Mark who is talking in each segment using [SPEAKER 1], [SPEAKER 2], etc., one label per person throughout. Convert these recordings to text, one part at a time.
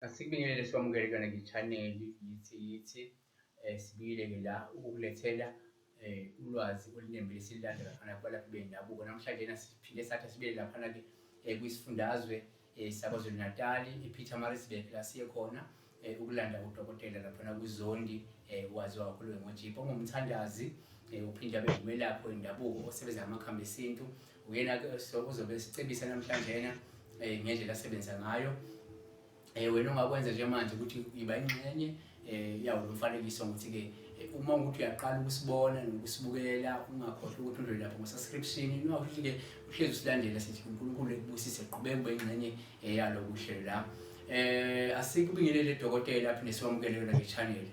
[SPEAKER 1] Asikubingelele siwamukele kuyona ke-channel yithi yithi sibuyile-ke la ukukulethela ulwazi olunembile esililanda laphana kubalaphi bendabuko. Namhlanje siphinde sathi asibuyele laphana-ke kwisifundazwe saKwaZulu Natali ePietermaritzburg la siye khona ukulanda udokotela laphana kuZondi waziwa kakhulu ngoJipho ongumthandazi uphinde abe ngumelaphi wendabuko osebenza ngamakhambi esintu. Uyena-ke ozobe esicebisa namhlanjena ngendlela asebenza ngayo. Wena ongakwenza nje manje ukuthi iba ingxenye yawo lo mfanekiso ngokuthi ke uma ukuthi uyaqala ukusibona nokusibukela ungakhohlwa ukuthi undlule lapho ngo-subscription noma ukuthi ke uhlezi usilandela sithi uNkulunkulu ekubusise qhubeka ube ingxenye yalo kuhlelo la. Asikubingelele dokotela phinde siwamukele yona ke channel.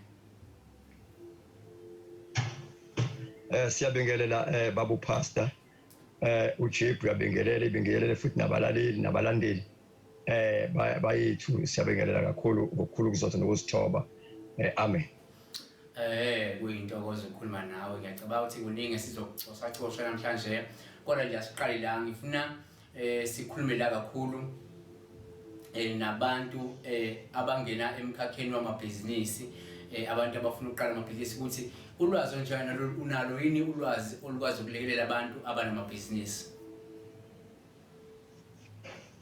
[SPEAKER 2] Siyabingelela babu pastor uJeep uyabingelela ibingelele futhi nabalaleli nabalandeli bayethu siyabingelela kakhulu ngokukhulu ukuzotha nokuzithoba amen.
[SPEAKER 1] Kuyintokozo ukukhuluma nawe. Ngiyacabanga ukuthi kuningi esizokucosacosha namhlanje kodwa nje asiqale la ngifuna sikhulume la kakhulu nabantu abangena emkhakheni wamabhizinisi abantu abafuna ukuqala amabhizinisi ukuthi ulwazi onjani unalo yini ulwazi olukwazi ukulekelela abantu abanamabhizinisi?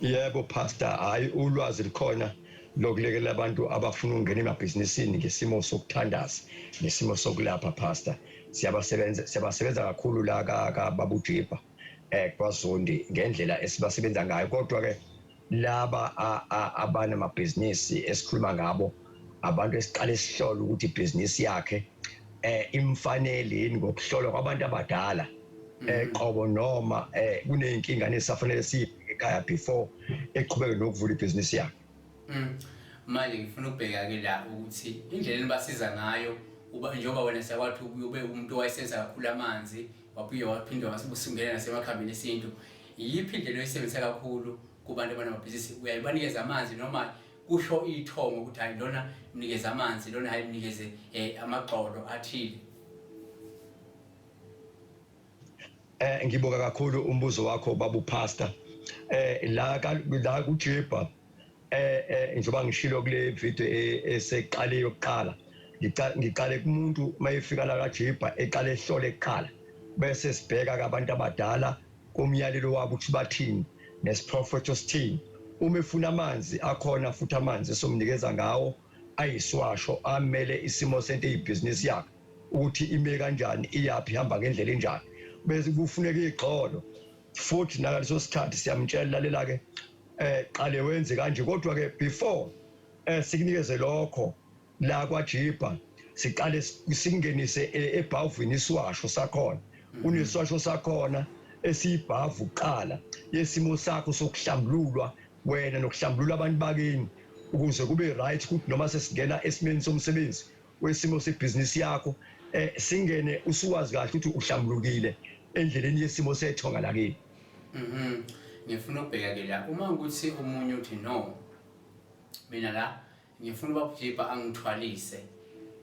[SPEAKER 2] Yebo pastor, hayi ulwazi likhona lokulekelela abantu abafuna ukungena emabhizinisini ngesimo sokuthandaza nesimo sokulapha pastor. Siyabasebenza siyabasebenza kakhulu la ka Babu Jiba kwaZondi ngendlela esibasebenza ngayo, kodwa ke laba abanamabhizinisi esikhuluma ngabo abantu esiqale sihlole ukuthi ibhizinisi yakhe imfanele yini ngokuhlolwa kwabantu abadala qobo noma kuneyinkinga nesafanele siyibheke ekhaya before eqhubeke nokuvula ibhizinisi yakhe.
[SPEAKER 1] Manje ngifuna ukubheka ke la ukuthi indlela enibasiza ngayo uba njengoba wena siyakwathi ube umuntu owayesenza kakhulu amanzi wabuye waphinde wasungena nasemakhambini esintu, iyiphi indlela oyisebenzisa kakhulu kubantu abanamabhizinisi? Uyayibanikeza amanzi noma kusho ithongo ukuthi hayi lona mnikeze amanzi, lona hayi mnikeze amagxolo athile?
[SPEAKER 2] Ngibonga kakhulu umbuzo wakho babu pastor. La la kuJibha njengoba ngishilo kule video eseqale yokuqala, ngiqale kumuntu mayefika la kaJibha eqale ehlole kuqala, bese sibheka abantu abadala komyalelo wabo ukuthi bathini nesiprofetho sithini. Uma efuna amanzi akhona futhi amanzi esomnikeza ngawo ayiswasho amele isimo sento eyibhizinisi yakhe ukuthi ime kanjani, iyaphi, ihamba ngendlela enjani. Bese kufuneka igxolo futhi nangaleso sikhathi siyamtshela, lalela ke qale wenze kanje, kodwa ke before sikunikeze lokho la kwaJibha siqale singenise ebhavini isiwasho sakhona. Kuneswasho sakhona esiyibhavu kuqala yesimo sakho sokuhlambululwa wena nokuhlambulula abantu bakini ukuze kube right ukuthi noma sesingena esimeni somsebenzi wesimo sebhizinisi yakho singene usuwazi kahle ukuthi uhlambulukile endleleni yesimo sethonga lakini.
[SPEAKER 1] Ngifuna ukubheka ke la uma ukuthi omunye uthi no mina la ngifuna ubaba uJibha angithwalise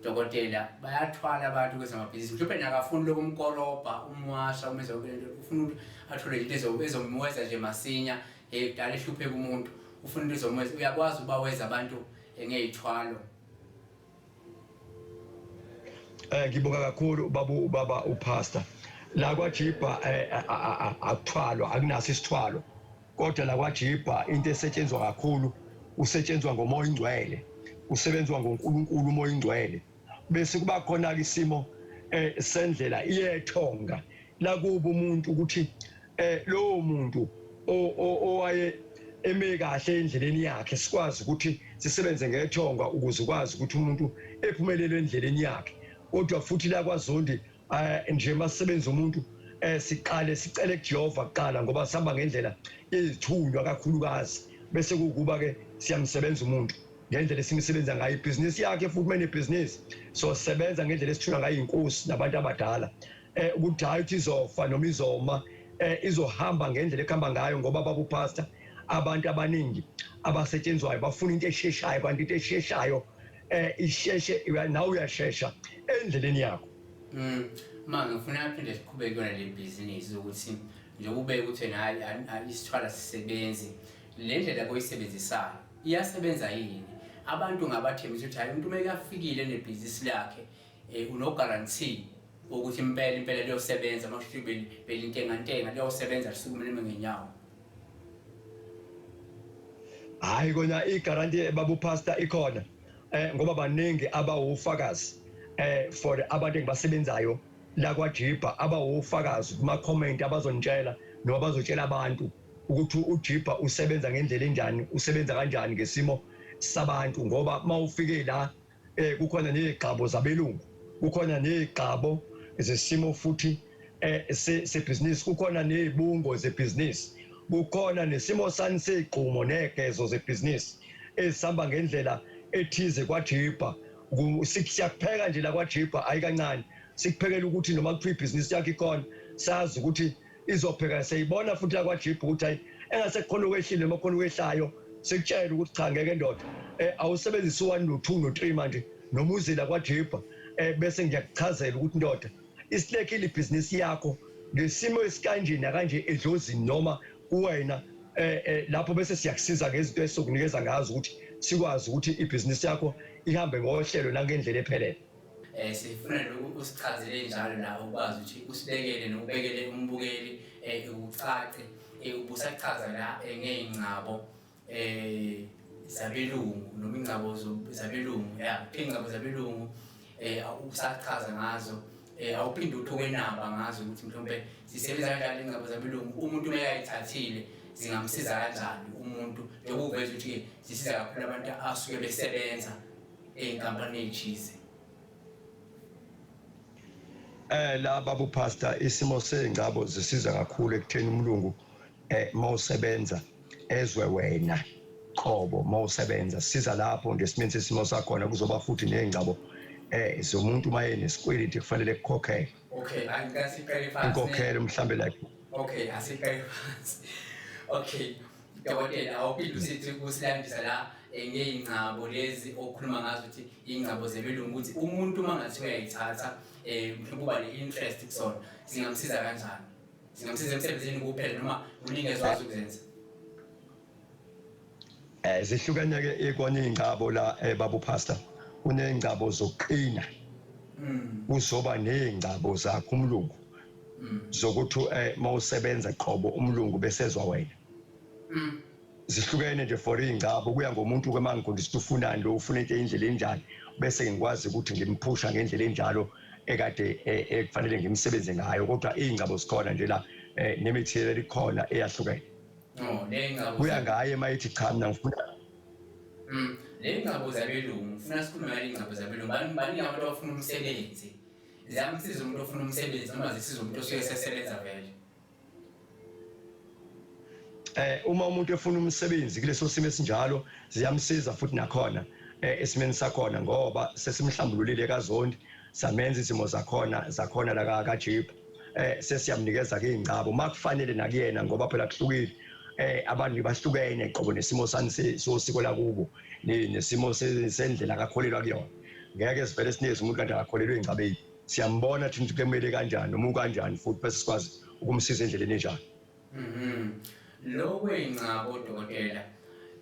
[SPEAKER 1] dokotela, bayathwala abantu kwezamabhizinisi mhlawumbe nakafuni lokho umkorobha umwasha umenza yonke lento, ufuna ukuthi athole into ezomweza nje masinya, kudala ehlupheka umuntu, ufuna into ezomweza. Uyakwazi ubaweza abantu ngey'thwalo?
[SPEAKER 2] Ngibonga kakhulu baba upastor. La kwaJibha akuthwalwa, akunaso isithwalo, kodwa la kwaJibha into esetshenzwa kakhulu usetshenzwa ngomoya ingcwele, usebenzwa ngoNkulunkulu umoya ingcwele. Bese kuba khona ke isimo sendlela iyethonga lakuba umuntu ukuthi lowo muntu owaye eme kahle endleleni yakhe sikwazi ukuthi sisebenze ngethonga ukuze ukwazi ukuthi umuntu ephumelele endleleni yakhe. Kodwa futhi la kwaZondi nje masebenza umuntu siqale sicele kuJehova kuqala ngoba sihamba ngendlela yezithunywa kakhulukazi, bese kukuba ke siyamsebenza umuntu ngendlela esimsebenza ngayo ibhizinisi yakhe futhi menebhizinisi so sebenza ngendlela esithunywa ngayo inkosi nabantu abadala ukuthi hayi ukuthi izofa noma izoma izohamba ngendlela ekuhamba ngayo ngoba babu pastor abantu abaningi abasetshenzwayo bafuna into esheshayo, kanti into esheshayo isheshe nawe uyashesha endleleni yakho.
[SPEAKER 1] Ma ngifuna aphinde siqhubeke kuyona le bhizinisi ukuthi njengoba ubeke ukuthi hayi isithwala sisebenzi le ndlela koyisebenzisayo iyasebenza yini? Abantu ngabathembisa ukuthi hayi umuntu uma ekafikile nebhizinisi lakhe uno-guarantee wokuthi impela impela liyosebenza, uma kusho belintengantenga liyosebenza lisukume lime ngenyawo.
[SPEAKER 2] Hayi kona i-guarantee babu pastor ikhona ngoba baningi abawufakazi for abantu engibasebenzayo la kwaJibha abawufakazi kuma comment abazonitshela noma bazotshela abantu ukuthi uJibha usebenza ngendlela enjani, usebenza kanjani ngesimo sabantu, ngoba mawufike la kukhona nezigqabo zabelungu, kukhona nezigqabo zesimo futhi sebhizinisi, kukhona nezibungo zebhizinisi, kukhona nesimo sani segqumo negezo zebhizinisi ezihamba ngendlela ethize kwaJibha. Siyakupheka nje la kwaJibha ayikancane, sikuphekela ukuthi noma kuthiwa ibhizinisi yakho ikhona sazi ukuthi izopheka, siyibona futhi la kwaJibha ukuthi hayi engase kukhona okwehlile noma khona okwehlayo, sikutshela ukuthi cha ngeke ndoda awusebenzise u1 no2 no3 manje noma uzila kwaJibha bese ngiyakuchazela ukuthi ndoda isilekile ibhizinisi yakho ngesimo esikanje nakanje edlozini noma kuwena lapho bese siyakusiza ngezinto esizokunikeza ngazo ukuthi sikwazi ukuthi ibhizinisi yakho ihambe ngohlelo nangendlela ephelele.
[SPEAKER 1] Sifuna lokhu usichazele njalo la ukwazi ukuthi usibekele nokubekele umbukeli ucace ubusachaza la ngey'ngcabo zabelungu noma ingcabo zabelungu, ya ingcabo zabelungu usachaza ngazo awuphinde uthi okwenaba ngazo ukuthi mhlawumbe zisebenza kanjani ingcabo zabelungu, umuntu uma eyayithathile zingamsiza kanjani umuntu, njengoba uveza ukuthi-ke zisiza kakhulu abantu asuke besebenza ey'nkampanini ey'thize.
[SPEAKER 2] La babu pastor isimo sey'ngcabo zisiza kakhulu ekutheni umlungu mawusebenza ezwe wena qobo mawusebenza, siza lapho nje esimeni sesimo sakhona kuzoba futhi ney'ngcabo zomuntu uma enesikweleti kufanele kukhokhele.
[SPEAKER 1] Okay, angikasiqale phansi.
[SPEAKER 2] Inkokhelo mhlambe like.
[SPEAKER 1] Okay, asiqale phansi. Okay. Dokotela, awuphinde usithi kusilandisa la ngey'ngcabo lezi okhuluma ngazo ukuthi iy'ngcabo zebelungu, ukuthi umuntu uma ngathi uyayithatha mhlawumbe uba ne-interest kusona, singamsiza kanjani? Singamsiza emsebenzini kuphela noma kuningi ezokwazi ukuzenza?
[SPEAKER 2] Zihlukene ke ikona iy'ngcabo la babu pastor, kuney'ngcabo zokuqina, kuzoba ney'ngcabo zakho umlungu zokuthi mawusebenza qobo umlungu besezwa wena. Zihlukene nje for iy'ngcabo kuya ngomuntu ke mangifundisa ukuthi ufunani lo, ufuna into indlela enjani, bese ngikwazi ukuthi ngimphusha ngendlela enjalo ekade ekufanele ngimsebenze ngayo, kodwa iy'ngcabo zikhona nje la nemithiyelo ikhona eyahlukene.
[SPEAKER 1] No, le ngcabo
[SPEAKER 2] kuya ngaye mayithi cha mina ngifuna
[SPEAKER 1] le ngcabo zabelungu, ngifuna sikhulume ngale ngcabo zabelungu. Baningi abantu abafuna umsebenzi, ziyamsiza umuntu ofuna umsebenzi noma zisiza umuntu osuke esesebenza vele?
[SPEAKER 2] Uma umuntu efuna umsebenzi kuleso simo esinjalo ziyamsiza futhi nakhona esimeni sakhona, ngoba sesimhlambululile kaZondi, samenza izimo zakhona la kaJibha, sesiyamnikeza ke ingcabo makufanele nakuyena, ngoba phela kuhlukile abantu bahlukene qobo nesimo sani sosiko lakubo nesimo sendlela akakholelwa kuyona. Ngeke sivele sinikeze umuntu kanti akakholelwa engcabeni, siyambona thina ukuthi kumele kanjani noma ukanjani futhi bese sikwazi ukumsiza endleleni enjani.
[SPEAKER 1] Lo kwey'ngcabo dokotela,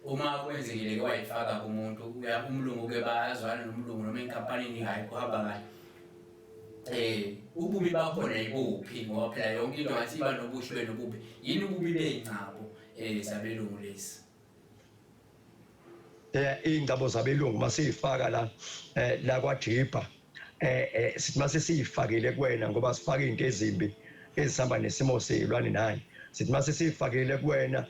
[SPEAKER 1] uma kwenzekile ke wayifaka kumuntu, umlungu ke bayazwana nomlungu noma enkampanini hayi kuhamba kahle. Ububi bakhona yibuphi? Ngoba phela yonke into ngathi iba nobuhle ibe nobubi. Yini ububi bey'ngcabo zabelungu lezi?
[SPEAKER 2] Iy'ngcabo zabelungu masiyifaka la la kwaJibha sithi mase siyifakile kuwena, ngoba sifaka izinto ezimbi ezihamba nesimo seyilwane nani, sithi mase siyifakile kuwena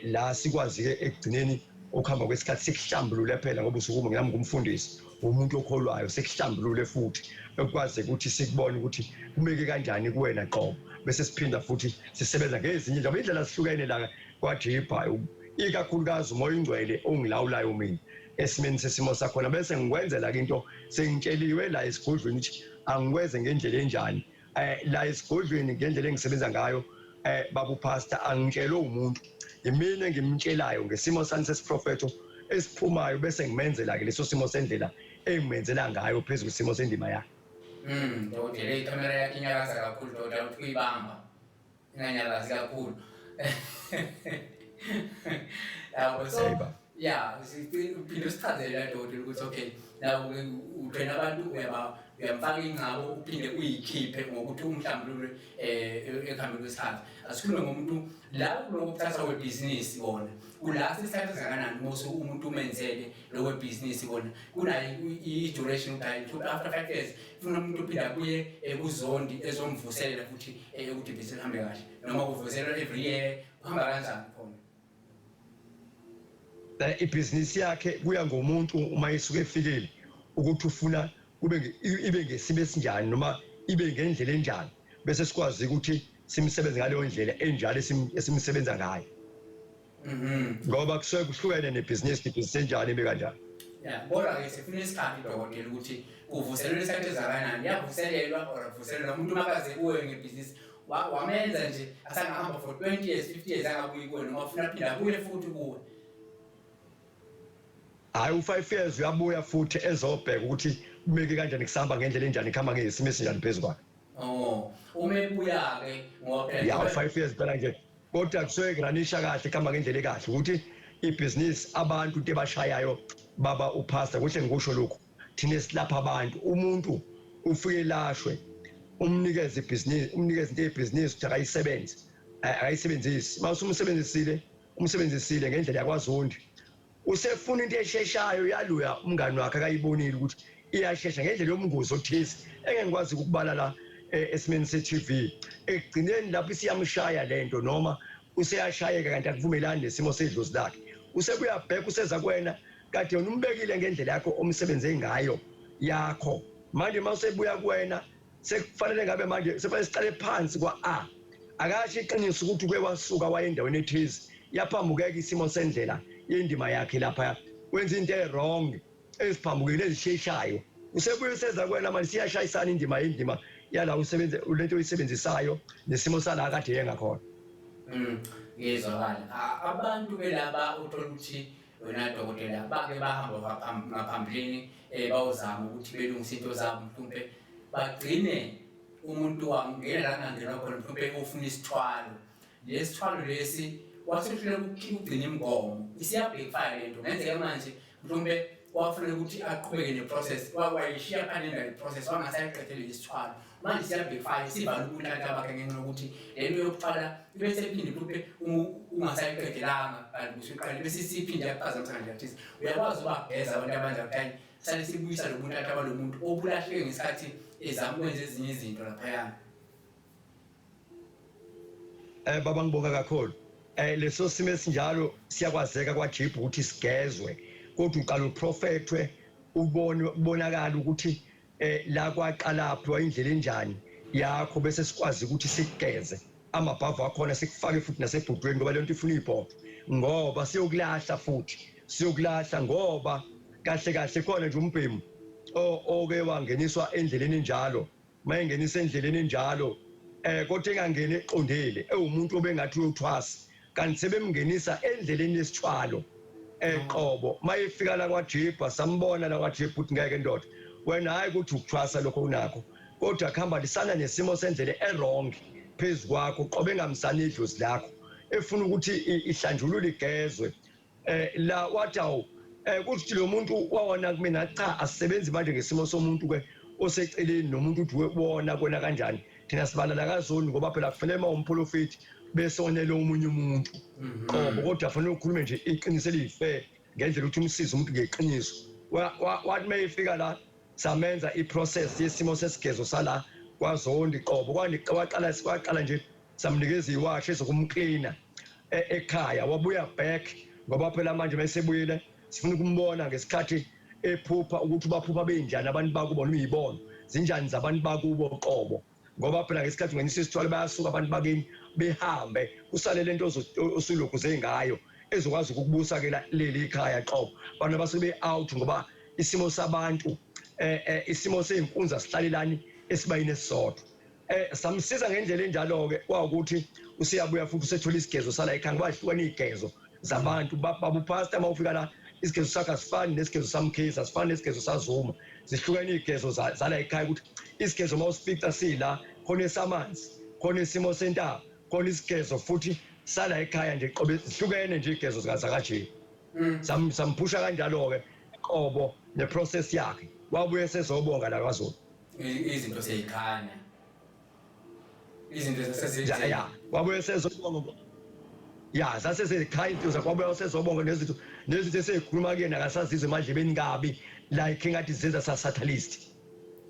[SPEAKER 2] la sikwazi ke ekugcineni ukuhamba kwesikhathi sikuhlambulule phela, ngoba usuke nami ngumfundisi umuntu okholwayo, sikuhlambulule futhi ekwazi ukuthi sikubone ukuthi kumeke kanjani kuwena qobo, bese siphinda futhi sisebenza ngezinye njengoba indlela sihlukene la kwaJibha, ikakhulukazi umoya ingcwele ongilawulayo mina esimeni sesimo sakhona, bese ngikwenzela ke into sengitsheliwe la esigodlweni ukuthi angikwenze ngendlela enjani la esigodlweni ngendlela engisebenza ngayo babu pastor angitshelwe umuntu, imina engimtshelayo ngesimo sami sesiprofetho esiphumayo, bese ngimenzela ke leso simo sendlela engimenzela ngayo phezulu kwesimo sendima yakhe.
[SPEAKER 1] Dokotela, ikhamera yakhe inyakaza kakhulu dokotela, uthi uyibamba inganyakazi kakhulu. Yabo, so Ya, uphinde usichazele la dokotela ukuthi okay, la utrain abantu uyaba uyamfaka ingcabo uphinde uyikhiphe ngokuthi umhlambulule ekuhambeni kwesikhathi. Asikhulume ngomuntu la kuloko kuthatha kwebhizinisi kona. Kulast isikhathi esingakanani uma umuntu umenzele lokho bhizinisi kona? Kunayo i-duration ukuthi hayi after 5 years funa umuntu uphinde abuye kuZondi ezomvuselela futhi ukuthi ibhizinisi lihambe kahle noma kuvuselelwa every year kuhamba kanjani khona?
[SPEAKER 2] Ibhizinisi yakhe kuya ngomuntu uma esuke efikile ukuthi ufuna kube ibe ngesimo esinjani noma ibe ngendlela enjani bese sikwazi ukuthi simsebenze ngaleyo ndlela enjalo esimsebenza ngayo. Ngoba kusuke kuhlukene nebhizinisi, ibhizinisi enjani ibe kanjani.
[SPEAKER 1] Ya, kodwa-ke sifuna isikhathi dokotela ukuthi kuvuselelwa isikhathi ezingakanani, yavuselelwa or akuvuselelwa umuntu makaze kuwe ngebhizinisi wamenza nje asangahamba for 20 years 50 years angabuyi kuwe noma ufuna aphinde abuye futhi kuwe.
[SPEAKER 2] Hhayi, u-5 years uyabuya futhi ezobheka ukuthi kumeke kanjani, kusahamba ngendlela enjani, kuhamba ngesimo esinjani phezu kwakhe.
[SPEAKER 1] Oh, uma ebuya-ke ngoba phela
[SPEAKER 2] ya u-5 years phela nje, kodwa kusuke kuranisha kahle, kuhamba ngendlela ekahle ukuthi ibhizinisi abantu into ebashayayo baba upastor kuhle ngikusho lokhu thina silapha abantu umuntu ufike elashwe umnikeze ibhizinisi umnikeze into yebhizinisi ukuthi akayisebenze akayisebenzisi uma usumsebenzisile umsebenzisile ngendlela yakwaZondi usefuna into esheshayo yaluya umngani wakhe akayibonile ukuthi iyashesha ngendlela yomngozi othize engeke ngikwazi ukubala la esimeni se-TV ekugcineni lapho isiyamshaya lento noma useyashayeka kanti akuvumelani nesimo sedlozi lakhe usekuyabheka useza kuwena kade yona umbekile ngendlela yakho omsebenze ngayo yakho manje uma usebuya kuwena sekufanele ngabe manje sekufanele siqale phansi kwa-A akasho iqiniso ukuthi uke wasuka waye endaweni ethize yaphambukeka isimo sendlela yendima yakhe lapha wenza into e-wrong eziphambukile ezisheshayo usebuye useza kuwena manje siyashayisana indima yendima yala usebenze lento oyisebenzisayo nesimo sala kade yengakhona.
[SPEAKER 1] Ngiyezwakala. Abantu ke laba uthola ukuthi wena dokotela bake bahamba ngaphambilini bawuzama ukuthi belungise into zabo mhlawumbe bagcine umuntu wangena la kungangenwa khona mhlawumbe ofuna isithwalo lesithwalo lesi wasehluleka ukugcina imigomo isiyabhekifaya lento ngenzeka manje mhlawumbe wafanele ukuthi aqhubeke ne-process wayishiya phansi le process wangasayiqedele isithwalo manje siyabhekifaya sivala ubunhlanhla bakhe ngenxa yokuthi le nto yokuthwala ibe sephinde mhlawumbe ungasayiqedelanga kanti usuqale bese siphinde yakuphazamisa ngandlela thize. Uyakwazi ubageza abantu abanjalo ukuthi hayi sale sibuyisa lo bunhlanhla balo muntu obulahleke ngesikhathi ezama ukwenza ezinye izinto laphayana.
[SPEAKER 2] Baba ngibonga kakhulu. Leso simo esinjalo siyakwazeka kwaJeep ukuthi sigezwe kodwa uqala uprofethwe ubone kubonakala ukuthi la kwaqalaphi wayindlela enjani yakho bese sikwazi ukuthi sikugeze amabhavu akhona sikufake futhi nasebhudweni ngoba lento ifuna ibhodo ngoba siyokulahla futhi siyokulahla ngoba kahle kahle khona nje umbhemu oke wangeniswa endleleni enjalo mayengenisa endleleni enjalo kodwa engangeni eqondile ewumuntu obengathi uyothwasa kanti sebemngenisa endleleni yesithwalo eqobo mayefika la kwaJibha sambona la kwaJibha ukuthi ngeke ndoda wena hayi ukuthi ukuthwasa lokho unakho kodwa kuhamba lisana nesimo sendlela e-wrong phezu kwakho qobe engamsani idlozi lakho efuna ukuthi ihlanjulule igezwe la wathi awu kuthi lo muntu wawona kumina cha asisebenzi manje ngesimo somuntu ke oseceleni nomuntu uthi wona kona kanjani thina sibala la kaZondi ngoba phela kufanele uma umprofeti besonele omunye umuntu qobo kodwa kufanele ukhulume nje iqiniso eliyifair ngendlela ukuthi umsize umuntu ngeqiniso wathi mayefika la samenza iprocess yesimo sesigezo sala kwaZondi qobo kwaqala nje samnikeza iwashi ezokumklina ekhaya wabuya back ngoba phela manje mesebuyile sifuna ukumbona ngesikhathi ephupha ukuthi baphupha benjani abantu bakubo noma izibono zinjani zabantu bakubo qobo ngoba phela ngesikhathi ungenisa isithwalo bayasuka abantu bakini behambe kusale lento osulokhu zengayo ezokwazi ukukubusa ke leli ikhaya qobo abantu basuke be out ngoba isimo sabantu isimo seyinkunzi sihlalelani esibayini esisodwa samsiza ngendlela enjalo ke kwawukuthi usiyabuya futhi usethola isigezo sala ekhaya ngoba hlukene izigezo zabantu babu pastor uma ufika la isigezo sakhe asifani nesigezo samkhize asifani nesigezo saZuma zihlukene izigezo zala ekhaya ukuthi isigezo uma usifica sila khona esamanzi khona isimo sentaba khona isigezo futhi sala ekhaya nje qobe zihlukene nje izigezo zikaZakaje. Samphusha kanjalo ke qobo neprocess yakhe, wabuye sezobonga la kwaZulu.
[SPEAKER 1] Izinto seyikhanya, izinto
[SPEAKER 2] sesezi, ya, wabuye sezobonga, ya, zase sezikhanya into zakhe, wabuye sezobonga nezinto eseyikhuluma kuyena akasazizwe emadlebeni kabi, like engathi zenza sasatalist.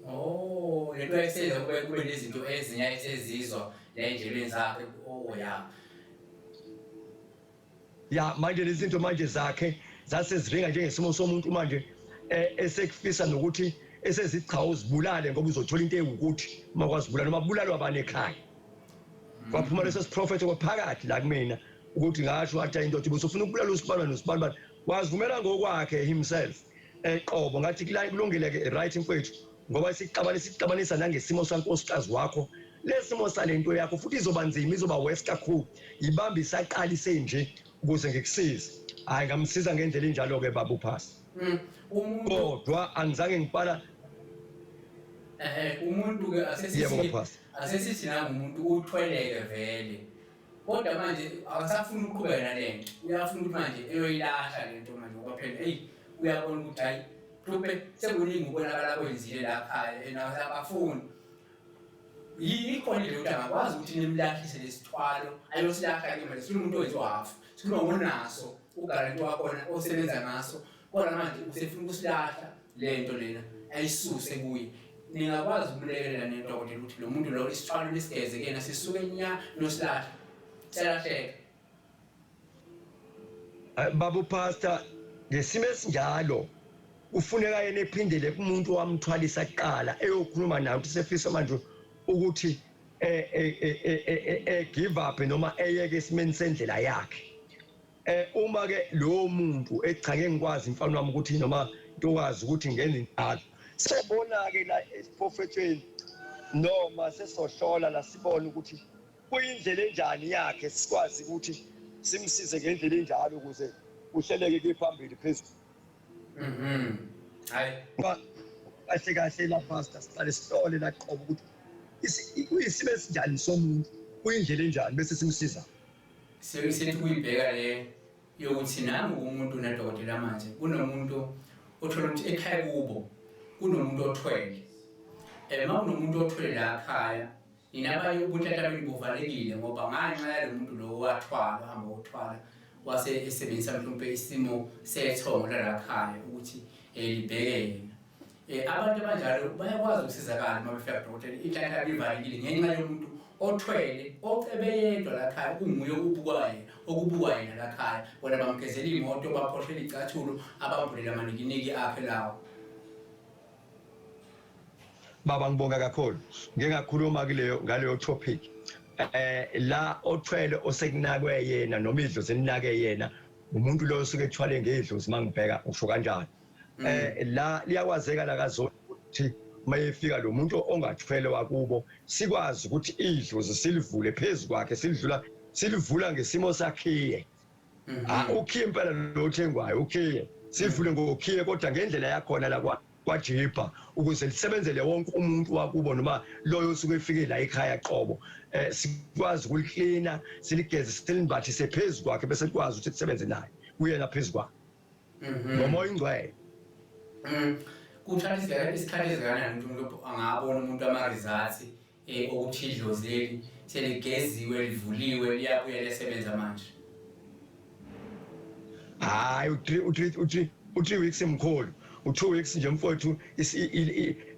[SPEAKER 1] Oh, lento ayisenza kube nezinto ezinye ayesezizwa la endlebeni zakhe. Oh ya.
[SPEAKER 2] Ya, manje lezi zinto manje zakhe zase ziringa njengesimo somuntu manje esekufisa nokuthi esezicha uzibulale, ngoba uzothola into ewukuthi uma kwazibulala noma bulalwa abanye ekhaya. Kwaphuma leso siprofetho kwaphakathi la kumina ukuthi ngasho wathi indoda ubusufuna ukubulala usibalwa nosibalwa, wazivumela ngokwakhe himself eqobo. Ngathi kulungile ke, right mfowethu, ngoba sikuxabanisa nangesimo sankosikazi wakho, lesimo salento yakho futhi izoba nzima, izoba worse kakhulu, ibambe isaqala isenje ukuze ngikusize. Hayi, ngamsiza ngendlela enjalo ke baba uphasi.
[SPEAKER 1] Umuntu
[SPEAKER 2] Kodwa angizange ngibhala.
[SPEAKER 1] Umuntu ke
[SPEAKER 2] Yebo,
[SPEAKER 1] asesithi
[SPEAKER 2] Pastor.
[SPEAKER 1] Asesithi nangumuntu uthweleke vele, kodwa manje akasafuni ukuqhubeka nalento, uyafuna ukuthi manje eyoyilahla lento manje, ngoba phela eyi uyabona ukuthi hayi, mhlawumbe sekuningi ukubonakala kwenzile la khaya and akafuni. Ikhona indlela yokuthi angakwazi ukuthi nimlahlise lesithwalo, ayosilahla ke manje? Sifuna umuntu owenziwa hafu, sikhuluma ngonaso ugaranti wakhona osebenza ngaso, kodwa manje usefuna ukusilahla le nto lena, ayisuse kuye. Ningakwazi ukumlekelela nedokotela ukuthi lo muntu lo isithwalo nisigeze kuyena, sisuke nya nosilahla, siyalahleka?
[SPEAKER 2] Baba upastor, ngesimo esinjalo kufuneka yena ephindele kumuntu owamthwalisa kuqala, eyokhuluma naye ukuthi sefisa manje ukuthi give up noma eyeke esimeni sendlela yakhe. Uma ke lowo muntu ethi cha, ngeke ngikwazi mfana wami ukuthi noma ntokazi ukuthi ngenze njalo, sebona ke la esiprofethweni noma sesohlola la, sibone ukuthi kuyindlela enjani yakhe, sikwazi ukuthi simsize ngendlela enjalo ukuze kuhleleke kuye phambili phezulu.
[SPEAKER 1] Hayi.
[SPEAKER 2] Kahle kahle la pastor, siqale sihlole la qobo ukuthi kuyisimo esinjani somuntu, kuyindlela enjani, bese simsiza.
[SPEAKER 1] Sethi kuyibheka le yokuthi nangu umuntu nadokotela, manje kunomuntu othola ukuthi ekhaya kubo kunomuntu othwele. Uma kunomuntu othwele la ekhaya, nina abanye ubunhlanhla benu buvalekile, ngoba nganxa yalo muntu lo wathwala, uhamba wothwala, wase esebenzisa mhlawumbe isimo sethongo lala khaya ukuthi libheke yena. Abantu abanjalo bayakwazi ukusizakala uma befika kudokotela, inhlanhla ivalekile ngenxa yomuntu othwele ocebe yedwa la khaya, kunguye okubukwa yena, okubukwa yena la khaya, bona bamgezela imoto, baphoshela icathulo, abamvulela amanikiniki akhe lawo.
[SPEAKER 2] Baba, ngibonga kakhulu. Ngike ngakhuluma kuleyo ngaleyo topic. La othwele osekunakwe yena noma idlozi elinake yena, umuntu lo osuke ethwale ngedlozi, mangibheka usho kanjani. La liyakwazeka la kaZondi ukuthi mayefika lo muntu ongathwele wakubo, sikwazi ukuthi idlozi silivule phezulu kwakhe, silidlula, silivula ngesimo sakhiye. Ah, ukhiye impela lo othengwayo, ukhiye sivule ngokhiye, kodwa ngendlela yakhona la kwa kwajibha ukuze lisebenzele wonke umuntu wakubo noma loyo osuke efike la ekhaya qobo, sikwazi ukuliklina, siligeze, silimbathise phezu kwakhe, bese sikwazi ukuthi sisebenze naye kuyena phezu kwakhe ngomoya ingcwele.
[SPEAKER 1] Kuthatha isikhathi esingakanani ukuthi umuntu angabona umuntu ama-results okuthi idlozi leli seligeziwe, livuliwe, liyabuya, liyasebenza manje?
[SPEAKER 2] Hayi, u-3 weeks mkhulu, u-2 weeks nje mfowethu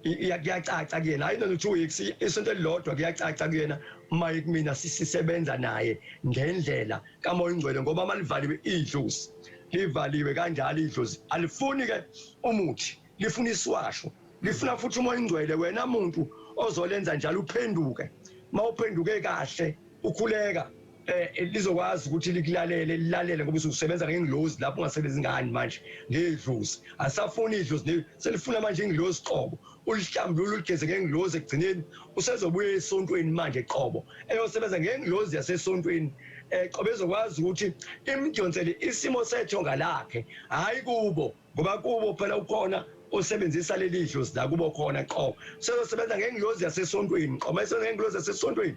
[SPEAKER 2] kuyacaca kuyena. Hayi nona u-2 weeks, isonto elilodwa kuyacaca kuyena uma kumina sisebenza naye ngendlela kamoya ingcwele, ngoba uma livaliwe idlozi, livaliwe kanjalo idlozi, alifuni ke umuthi, lifuna isiwasho, lifuna futhi umoya ingcwele. Wena muntu ozolenza njalo, uphenduke, mawuphenduke kahle, ukhuleka, lizokwazi ukuthi likulalele, lilalele, ngoba ususebenza ngengilozi lapho, ungasebenzi ngani manje ngedlozi. Asafuni idlozi, selifuna manje ingilozi qobo, ulihlambulule, uligeze ngengilozi. Ekugcineni usezobuya esontweni manje qobo, eyosebenza ngengilozi yasesontweni qobo, ezokwazi ukuthi imdonsele isimo sethonga lakhe, hayi kubo, ngoba kubo phela ukhona osebenzisa leli dlozi la kubo khona qobo, sezosebenza ngengilozi yasesontweni qobo. Esebenza ngengilozi yasesontweni,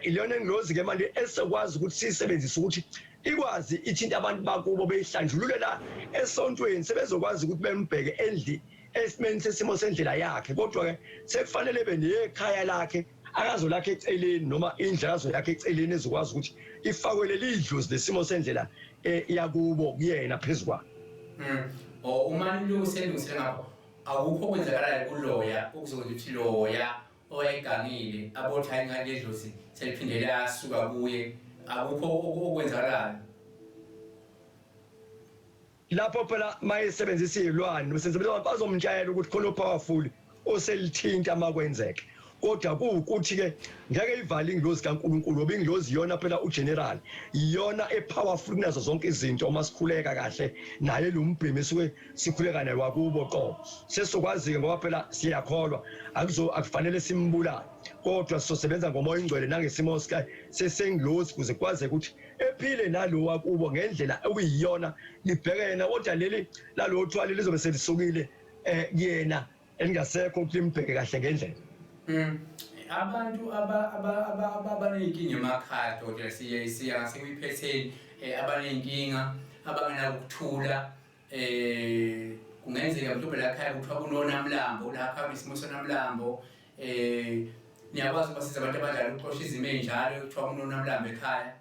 [SPEAKER 2] ilona engilozi ke manje esokwazi ukuthi siyisebenzise ukuthi Ikwazi ithinta abantu bakubo beyihlanjulule la esontweni sebezokwazi ukuthi bembheke endli esimeni sesimo sendlela yakhe kodwa ke sekufanele benekhaya lakhe akazolakha eceleni noma indlu akazoyakha eceleni ezokwazi ukuthi ifakwe leli dlozi lesimo sendlela eh, yakubo kuyena phezu kwakhe.
[SPEAKER 1] Oh, uma nilungiselungisele ngapho akukho okwenzakalayo kuloya okuzokwenza ukuthi loya owayegangile abothi hayi ngani ledlozi seliphinde lasuka kuye akukho okwenzakalayo.
[SPEAKER 2] Lapho phela mayesebenzisa izilwane usebenzisa bazomtshela ukuthi khona powerful oselithinta makwenzeke kodwa kuwukuthi ke ngeke ivale ingilozi kaNkuluNkulu ngoba ingilozi iyona phela ugeneral iyona epowerful kunazo zonke izinto uma sikhuleka kahle naye lo mbhemi esuke sikhuleka naye wakubo qobo sesokwazi-ke ngoba phela siyakholwa akuzo akufanele simbulale kodwa sizosebenza ngomoya ingcwele nangesimo sesengilozi kuze kwazeke ukuthi ephile nalo wakubo ngendlela okuyiyona libheke yena kodwa leli lalo thwali lizobe selisukile eh kuyena elingasekho ukuthi limbheke kahle ngendlela.
[SPEAKER 1] Abantu abaney'nkinga emakhaya dokotela siye siya ngasekuyiphetheni eh, abaney'nkinga abangenakuthula eh kungenzeka mhlawumbe la khaya kuthiwa kunonamlambo la khaya kunesimo sonamlambo eh niyakwazi ukubasiza abantu abanjalo ukuxosha izimo ey'njalo kuthiwa kunonamlambo ekhaya.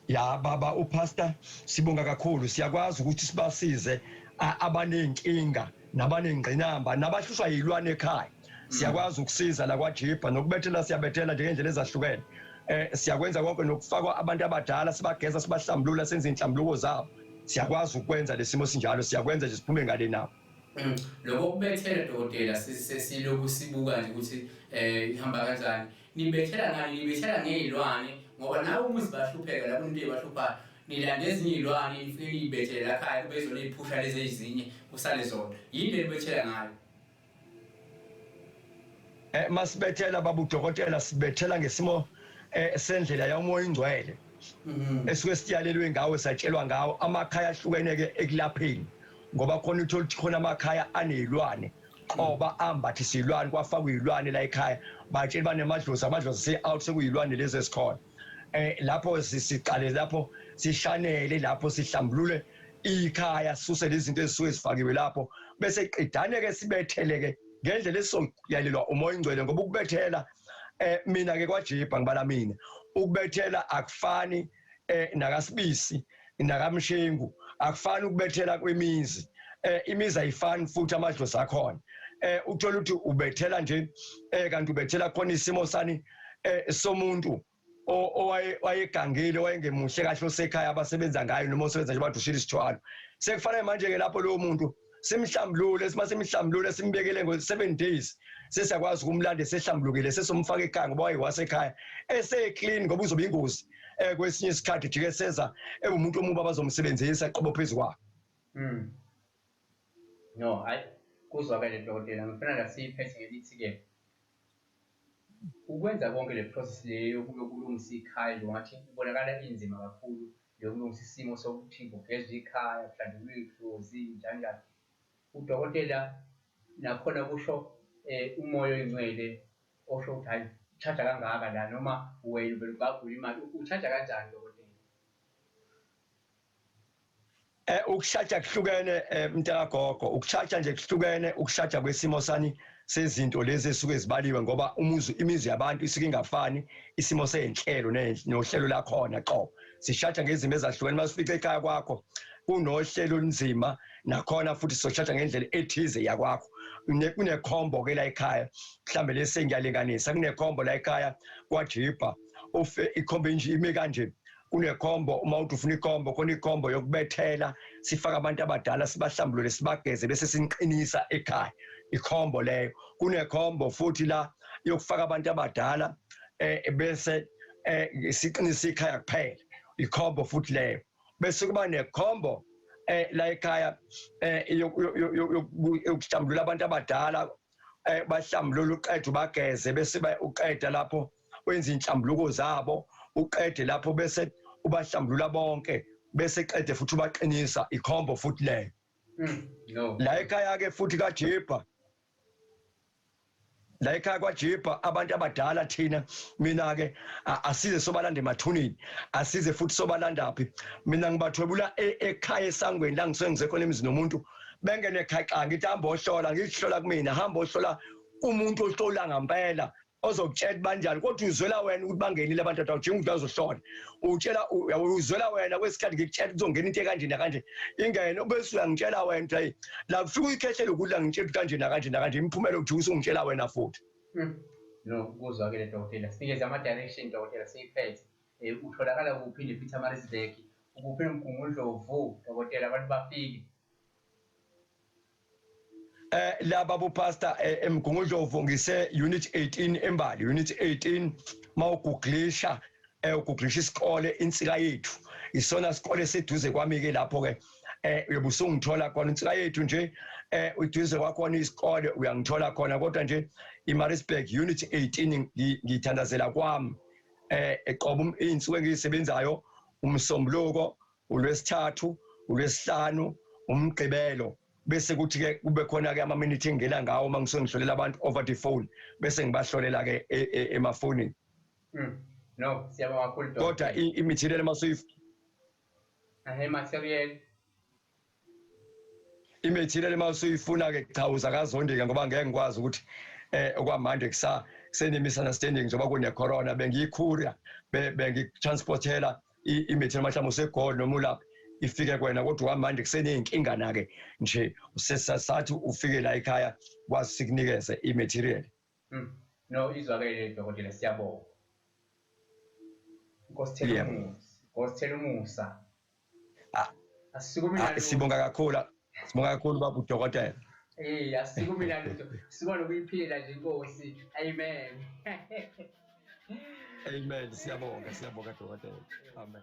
[SPEAKER 2] Ya baba upastor sibonga kakhulu siyakwazi ukuthi sibasize abanenkinga nabanengqinamba nabahlushwa yilwane ekhaya siyakwazi ukusiza la kwaJibha nokubethela siyabethela njengendlela ezahlukene eh siyakwenza konke nokufakwa abantu abadala sibageza sibahlambulula senze inhlambuluko zabo siyakwazi ukwenza lesimo sinjalo siyakwenza nje siphume ngale nabo.
[SPEAKER 1] Lokho kubethela dokotela sesiloku sibuka nje ukuthi eh ihamba kanjani Nibethela ngani? Nibethela ngey'lwane ngoba nawe umuzi bahlupheka la kunento eyibahluphayo. Nilanda ezinye iy'lwane nifike niy'bethele la khaya kube izona ey'phusha lezi ezinye kusale zona. Yini le nibethela ngayo?
[SPEAKER 2] Eh masibethela baba udokotela sibethela ngesimo eh sendlela yamoya ingcwele. Esuke siyalelwe ngawo satshelwa ngawo amakhaya ahlukene ke ekulapheni ngoba khona uthola ukuthi khona amakhaya anezilwane qoba ambathisa izilwane kwafakwa izilwane la ekhaya batshela banemadlozi amadlozi se out sekuyilwane lezi esikhona eh lapho siqale lapho sishanele lapho sihlambulule ikhaya sisuse lezi zinto ezisuke zifakiwe lapho bese qedane ke sibethele ke ngendlela esoyalelwa umoya ingcwele ngoba ukubethela eh mina ke kwajibha ngibala mina ukubethela akufani eh nakasibisi nakamshengu akufani ukubethela kwemizi eh imizi ayifani futhi amadlozi akhona eh uthola ukuthi ubethela nje eh kanti ubethela khona isimo sani eh somuntu owayegangile wayengemuhle kahle osekhaya abasebenza ngayo noma osebenza nje bathi ushila isithwalo sekufanele manje ke lapho lowo muntu simhlambulule sima simhlambulule simbekele ngo 7 days sesiyakwazi ukumlanda esehlambulukile sesomfaka ekhaya ngoba wayewasekhaya ese clean ngoba uzobe ingozi eh kwesinye isikhathi jike seza ewumuntu omubi abazomsebenzisa qobo phezu kwakhe.
[SPEAKER 1] No, hayi kuzwakele dokotela ngifuna la siyiphethe ngelithi ke ukwenza konke le process le yokulungisa ikhaya nje ngathi ibonakala inzima kakhulu yokulungisa isimo sokuthi kugezwe ikhaya kuhlanjululwe idlozi njani njani. Udokotela nakhona kusho eh, umoya oyingcwele osho ukuthi hayi uthatha kangaka la noma wena uvele ugagule imali uthatha kanjani dokotela?
[SPEAKER 2] Eh ukushaja kuhlukene eh, mntaka gogo ukushaja nje kuhlukene ukushaja kwesimo sani sezinto lezi esuke zibaliwe ngoba umuzi imizi yabantu isuke ingafani isimo sezinhlelo nohlelo lakhona qobo sishaja ngezimo ezahlukene masifice ekhaya kwakho kunohlelo olunzima nakhona futhi soshaja ngendlela ethize yakwakho kunekhombo ke la ekhaya mhlambe lesi ngiyalinganisa kunekhombo la ekhaya kwajibha ufe ikhombo inje ime kanje kunekhombo uma uthi ufuna ikhombo khona ikhombo yokubethela sifaka abantu abadala sibahlambulule sibageze bese siniqinisa ekhaya ikhombo leyo kunekhombo futhi la yokufaka abantu abadala eh bese eh siqinisa ikhaya kuphela ikhombo futhi leyo bese kuba nekhombo eh la ekhaya eh yokuhlambulula abantu abadala eh bahlambulula uqeda ubageze bese uqeda lapho wenza inhlambuluko zabo uqede lapho bese ubahlambulula bonke bese qede futhi ubaqinisa ikhombo futhi leyo. No la ekhaya ke futhi kaJibha. La ekhaya kwaJibha abantu abadala thina, mina ke asize sobalanda emathuneni, asize futhi sobalandaphi. Mina ngibathwebula ekhaya esangweni la ngisuke ngisekhona emzini nomuntu, bengene ekhaya xa ngithi hamba ohlola, ngihlola kumina, hamba ohlola umuntu ohlola ngampela ozokutshela banjani, kodwa uzwela wena ukuthi bangenile abantu, awujinga ukuthi bazohlola, utshela uzwela wena kwesikhathi ngikutshela kuzongena into ekanje nakanje, ingene bese uyangitshela wena ukuthi hayi la kufika uyikhehlele ukuthi la ngitshela kanje nakanje nakanje, imiphumela uthi usungitshela wena futhi.
[SPEAKER 1] No, kuzwakele dokotela, sinikeze ama-direction dokotela, siyiphethe. Utholakala kuphi ne-Pietermaritzburg, ukuphi noMgungundlovu dokotela, abantu bafike?
[SPEAKER 2] La babu pastor, eMgungundlovu ngise unit 18 embali, unit 18. Mawuguglisha uguglisha isikole Insika Yethu, isona sikole seduze kwami ke lapho ke, uyobe usungithola khona. Insika Yethu nje, uduze kwakhona isikole, uyangithola khona. Kodwa nje iMaritzburg unit 18 ngithandazela kwami eqobo. Insuku engiyisebenzayo umsombuluko, ulwesithathu, ulwesihlanu, umgqibelo, bese kuthi ke kube khona ke ama minutes engena ngawo uma ngisuke ngihlolela abantu over the phone, bese ngibahlolela ke emafonini.
[SPEAKER 1] No, siyabonga kakhulu.
[SPEAKER 2] Kodwa i-material masuyif
[SPEAKER 1] Material.
[SPEAKER 2] I-material masuyifuna ke, cha, uzakazondika ngoba ngeke ngikwazi ukuthi okwamanje kusa sene misunderstanding njengoba kune corona, bengiyi-courier, bengitransportela i-material, mhlawumbe useGoli noma ulapha, ifike kwena, kodwa kwamanje kuseney'nkinga na-ke nje, sathi ufike la ekhaya kwazi sikunikeze i-material.
[SPEAKER 1] No, izwakele dokotela, siyabonga. Nkosi thela umusa. Nkosi thela umusa. Asisukume.
[SPEAKER 2] Sibonga kakhulu, sibonga kakhulu baba udokotela.
[SPEAKER 1] Asisukume lutho. Sibona ukuyiphilela nje inkosi. Amen.
[SPEAKER 2] Amen, siyabonga, siyabonga dokotela. Amen.